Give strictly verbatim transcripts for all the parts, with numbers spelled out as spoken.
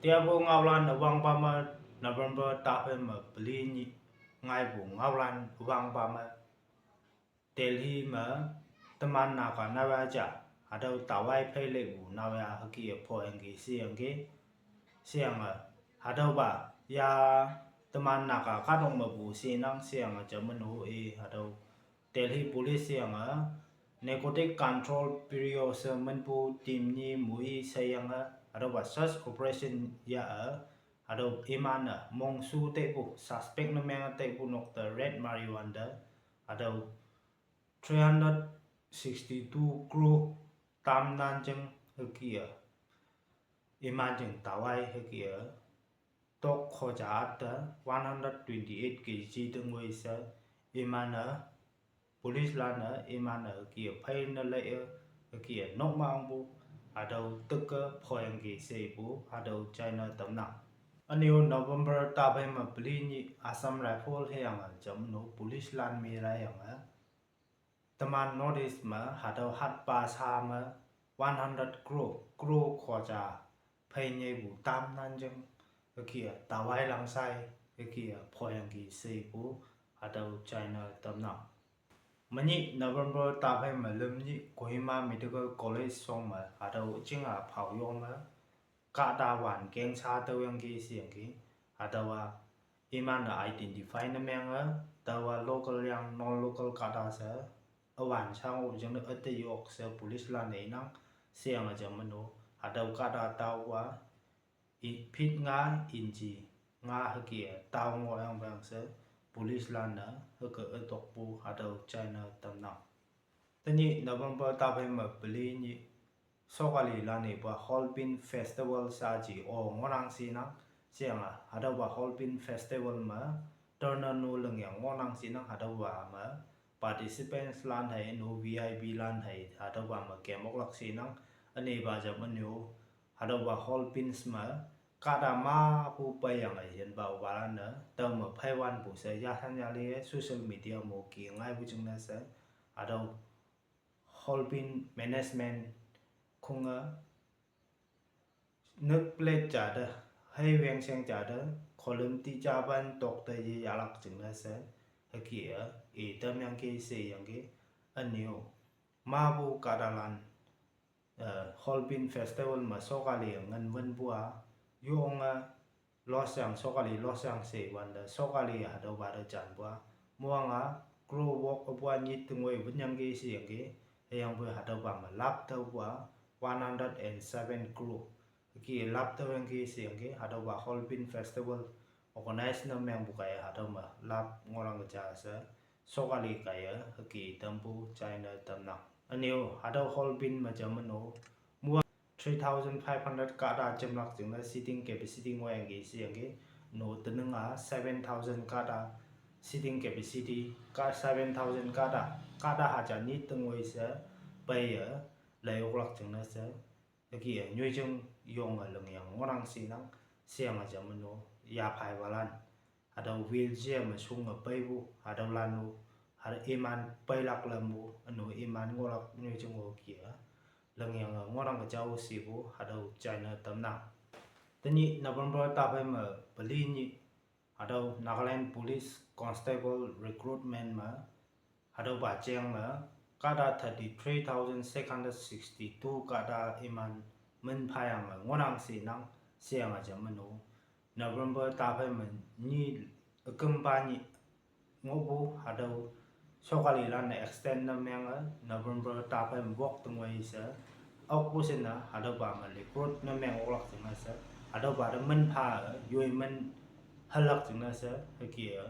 Yapu ngaolan üwangpa me November taphei me peli nyih ngaipu ngaolan üwangpa me Delhi me teman Naga naoya ja hatüo tawai phei leipu naoya hüke-e phoyangki sheyangki. Sheyange hatüopa ya teman Naga kahtok mepu shinang sheyange ja meno-e hatüo Delhi Police sheyange Narcotic Control Bureau she minpu team nyi moi sheyange hatüopa search operation ya-e hatüo iman-e mongshu teipu suspect ne menge teipu nok te red marijuana te hatüo three hundred sixty-two crore tam nan jing hüke-e iman jing tawai hüke-e tok khoja atte one hundred twenty-eight K G te ngoi she iman-e police lan-e iman-e hüke-e phei ne lei-e hüke-e nok mangpu hatüo tüke phoyangki shepu hatüo china tamnang. Ünyu November taphei me peli nyih Assam Rifle hüyange ja meno police lan me laiyange teman North East me hatüo hatpa sa me one hundred crore, crore khoja phei nyeipu tam nan jing hüke-e tawai lang sai hüke-e phoyangki shepu hatüo china tamnang. Menyih November taphei me lüm nyih Kohima Medical College shong me hatüo jinga phao yo me kahta wan keng sha tüoyangki sheyangki. Hatüowa iman-e identify ne menge, taowa local yang non local kahta she üwan sha ngoh jingne üte yok she police lan-e inang sheyange ja meno hatüo kahta taowa i feet nga inch nga hüke-e tao ngohyangpang she police lan-e hüke ütokpu hatüo china tamnang. Tenyih November taphei me peli nyih sokali lan-e pa Hornbill Festival shaji o ngohnang shinang sheyange hatüopa Hornbill Festival me tüone nu lingyang ngohnang shinang hatüopa me participants lan hei nu V I P lan hei hatüopa me kem oklak shinang. Ünepa ja meno hatüopa Hornbill me kahta mapu peiyange yinpa opa lan-e tüome pheiwanpu she yasan yali-e social media mo ki ngaipu jingne she hatüo Hornbill management khunge nük plate ja te, hei wengsheng ja te, kholüm ti japan tok te yeyahlak jingne she hüke-e i tamyangki sheyangki. Ünyu mapu kahtalan Hornbill Festival me sokali ngin wünpu-a yonge losyang sokali losyang she wante sokali hatüopa te janpu-a moanga crore wok üpu-a nyit te ngoi wünyangki sheyangki. Hüyangpoi hatüopa me lap tüopu-a one hundred and seven crore hüke lap tüoyangki sheyangki. Hatüopa Hornbill Festival organize ne mengpu kaiye hatüo me lap ngohlak ja she sokali kaiye hüke tampu china tamnang. Ünyu hatüo Hornbill me ja meno mua three thousand five hundred kahta jemlak jingne seating capacity ngohyangki sheyangki. No teninga seven thousand kahta seating capacity ka seven thousand kahta, kahta haja nyit te ngoi she peiye lei oklak jingne she hüke-e nyoijing yonge lingyang ngohnang shinang sheyange ja meno yaphaipalan hatüo wheelchair me shunge peipu hatüolan-o hatüo iman peilak lampu ünu iman ngohlak nyoijing-o ke-a lingyange ngohnang ke jao shepu hatüo china tamnang. Tenyih November taphei me peli nyih hatüo Nagaland Police Constable Recruitment me hatüopa jeng me kahta thirty-three thousand six hundred sixty-two kahta iman min phayange ngohnang shinang sheyange ja meno November taphei me nyi ükümpa nyih ngohpu hatüo sokalilan-e extend ne menge November taphei me wok te ngoi she okpu shinne hatüopa me recruit ne meng oklak jingne she hatüopa te min pha-e yoi min halak jingne she hüke-e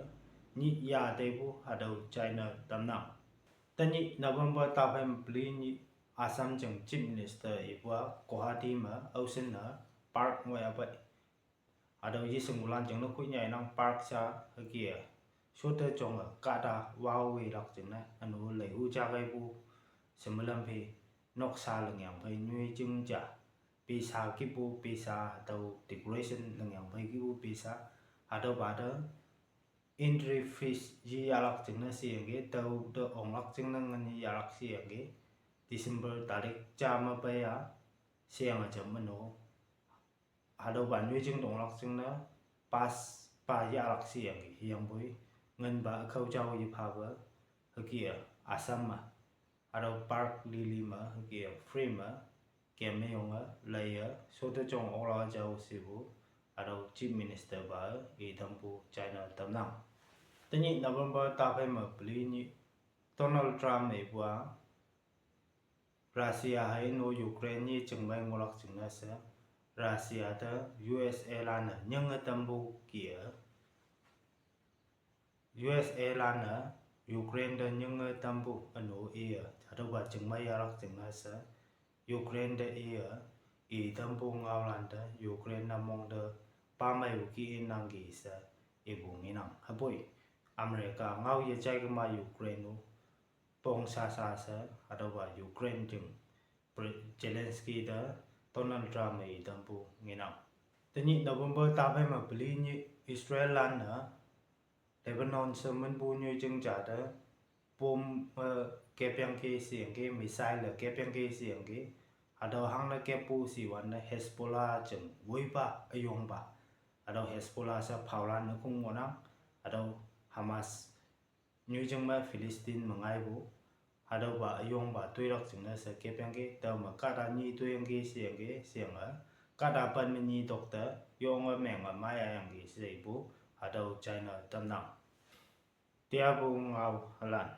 nyih ya teipu hatüo china tamnang. Tenyih November taphei me peli nyih Assam jing Chief Minister ipu-a Guwahati me aoshinne park ngohyapei hatüo yeshingulan jingne khoi nyainang park sha hüke-e shotte jonge kahta waoilak jingne ünu leihu ja kaipu shemelam phei noksa lingyang phei nyoijing ja pesa kihpu pesa hatüo decoration lingyang phei kihpu pesa hatüopa te entry fees yeyahlak jingne sheyangki tao te onglak jingne ngin yeyahlak sheyangki December tarik ja me pei-a sheyange ja meno hatüopa nyoijing tonglak jingne pass pa yahlak sheyangki, hüyangpoi ngenpa ükao jao yephape hüke-e Assam me, hatüo park lili me hüke-e free me kem meyonge laiye shote jong oklak jao shepu, hatüo Chief Minister pa-e itampu china tamnang. Tenyih November taphei me peli nyih Donald Trump-e ipu-a Russia hei no Ukraine nyi chingmei ngohlak jingne she, Russia te U S A lan-e nyinge tampu ki-e, U S A lan-e Ukraine te nyinge tampu üno iye, hatüopa chingmei yahlak jingne she, Ukraine te iye, itampu ngaolan te Ukraine ne mong te pameipu ki inangki she, ipu ngenang. Hüpoi America ngao yejai kema Ukraine-o pong sasa she, hatüopa Ukraine jing Pre-, Zelensky te Donald Trump-e itampu ngenang. Tenyih November taphei me peli nyih Israel lan-e Lebanon she minpu nyoijing ja te bomb, eh, kepyangki sheyangki, missile kepyangki sheyangki, hatüo hangne keppu shiwante Hezbollah jing woipa üyongpa, hatüo Hezbollah she phaolan-e kong ngohnang, hatüo Hamas nyoijing me Philistine me ngaipu, hatüopa üyongpa toilak jingne she kepyangki, tüome kahta nyi toiyangki sheyangki, sheyange kahta pen me nyi tokte yonge menge maiyayangki she ipu, hatüo china tamnang. Tiapu ngao halan.